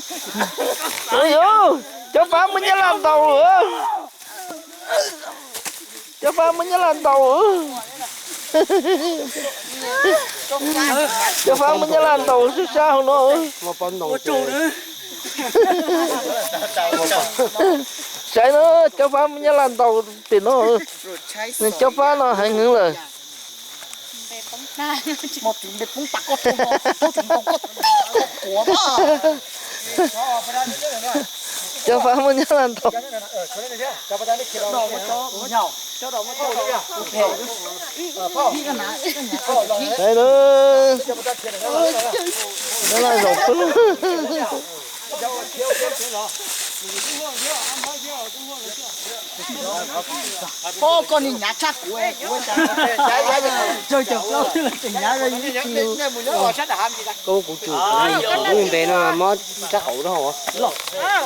Ua li, Cov Fab muaj Nyab Laj ntaus lawm. Cov Fab muaj Nyab Laj ntaus. Cov Fab muaj Nyab Laj ntaus sab sab hauv no. Saib na, Cov Fab muaj Nyab Laj ntaus tim no. Nws Cov Fab no heev heev lawm. Cov Fab muaj Nyab Laj ntaus. Saib na, Nyab Laj zaum pw. Pob koj ni nyav tshaj kuv, kuv tsawg caum plaub los tseem nyav zoo ib tug. Koj kuv tsum kuv npe no mob tshaj qaum rau hauv.